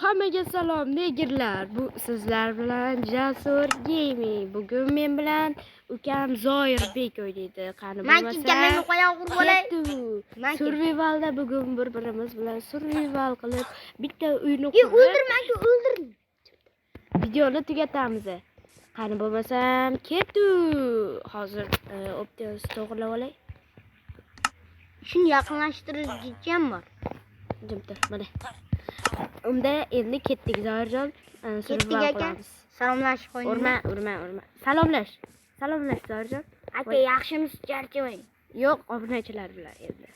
Hammaga salom, negirlar. Bu sizlar bilan Jasur Gaming. Bugun men bilan ukam Zoirbek o'ynaydi. Qani Man bo'lmasa. qo'yay. Man kim? Survivalda bugun bir-birimiz bilan survival qilib, bitta uyni Ye, qurib, o'ldir, manki o'ldir. videoni tugatamiz. Qani bo'lmasam, ketdi. Hozir optiyasi to'g'rilab olay. Shuni yaqinlashtirishim bor. Jim tur, mana. Unda endi ketdik Zoirjon. Ketdik Survival aka. qilamiz. Salomlashib qo'ying. Urma, urma, urma. Salomlash. Salomlash Zoirjon. Aka, yaxshimisiz, charchamang. Yo'q, obunachilar bilan endi.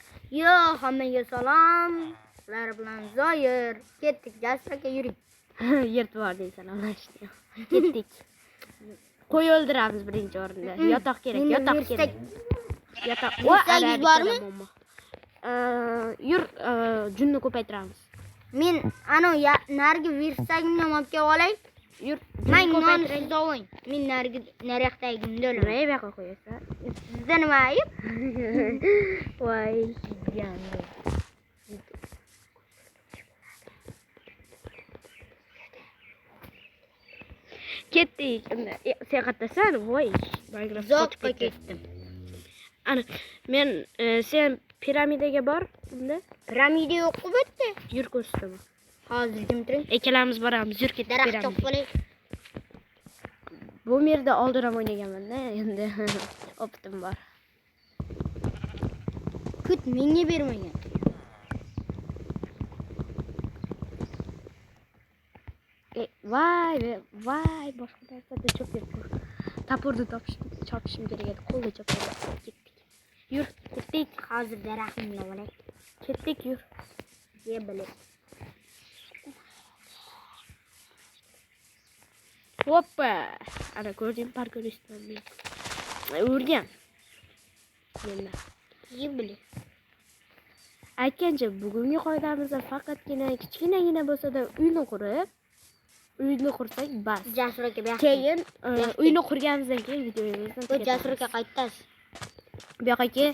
Yo, hammaga salom. Sizlar bilan Zoir. Ketdik, Jasur aka, yuring. Yirtib yubording salomlashni. Ketdik. Qo'y o'ldiramiz birinchi o'rinda. Yotoq kerak, Menda yotoq versak- kerak. Yotoq. Versangiz Ana, bormi? bittada muammo. Yur, junni ko'paytiramiz. Men ana narigi versagimni ham olib kelib olay. Yur, Men junni nonni ko'paytiray. siz oling. Men narigi naryoqdagimni olaman. Nimaga bu yoqqa qo'yasan? Sizda nima ayib? Voy. Ketdik. Unda sen qayerdasan? Voy, Minecraft Uzoqqa qochib ketdi. ketdim. Ana, men sen piramidaga bor unda. Piramida yo'q bu yerda. Yur ko'rsataman. Hozir jim turing. Ikkalamiz boramiz. Yur ketdik Daraxt piramidaga. chopib olay. Bu yerda oldin ham o'ynaganman-da, endi опыт im bor. Kut menga bermagan. Voy, voy, boshqa narsada chopyapman. Toporni chopishim kerak edi. Qo'lda chopyapman. Ketdik. Yur, ketdik. Hozir daraxtni olay. Ketdik, yur. Ye bilib. Hoppa. Ana ko'rding, parkour ustidan men. Urgan. Menda. Ye bilib. Aytgancha, bugungi qoidamizda faqatgina kichkinagina bo'lsa-da uyni qurib, uyni qursak bas. Jasur aka, bu yoqqa. Keyin Yaxshi. uyni qurganimizdan keyin videomizni Bu Jasur aka tugatamiz. qaytasiz. Bu yoqqa ke.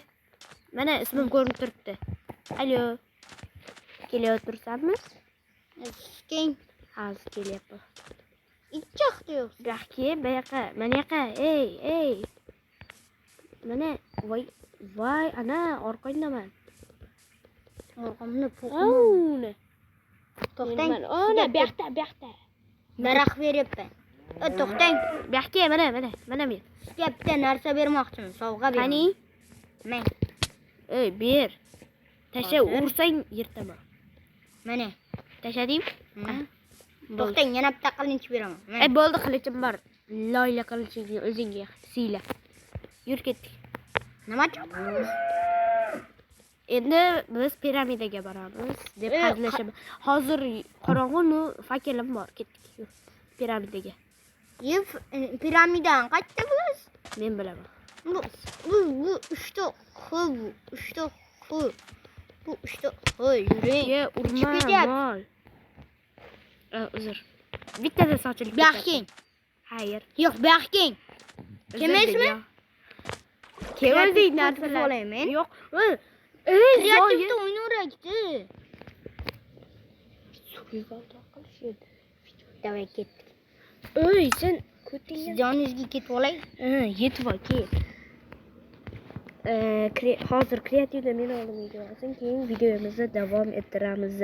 Mana ismim ko'rinib turibdi. Alo. Kelayotirsanmi? Keyin Hozir kelyapman. ikki yoqda yo'q. Bu yoqqa ke, bu yoqqa, mana yoqqa. Ey, ey. Mana, voy, voy, ana orqangdaman. Orqamda po'qim. Ana. To'xtang. Ana, bu yoqda, bu yoqda. Daraxt beryapman. To'xtang. Bu yoqqa ke, mana, mana, mana men. Sizga bitta narsa bermoqchiman, sovg'a beraman. Qani? Men. Ey, ber. Tasha, Hozir. ursang yirtaman. Mana. Tashlading? Hı. Bo'ldi. To'xtang, yana bitta qilinch beraman. Mana. Bo'ldi, qilichim bor. Loyla qilichingni o'zingga siyla. Yur ketdik. Nima chopamiz? Endi biz piramidaga boramiz deb hazillashaman. Hozir qorong'u, nu fakelim bor. Ketdik. Yur piramidaga. Ye, piramidani qayerda bilasiz? Men bilaman. Bu uchta x, bu uchta x. Bu uchta x, yuring. Ye, urma, Chiqib ketyapti. mol. Uzr. Bittada sochilib Bu yoqqa ketadi. keling. Xayr. Yo'q, bu yoqqa keling. Uzr Kelmaysizmi? dedim, yo'q. Kelmadik Kreativda narsalar. olay men. Yo'q. Kreativda o'ynayveradi. Davay ketdik. Ey, sen ko'tingga Joningizga ketib olay. Ha, yetib ol, kel. Hozir kreativda meni oldimga kelsin, keyin videomizni davom ettiramiz.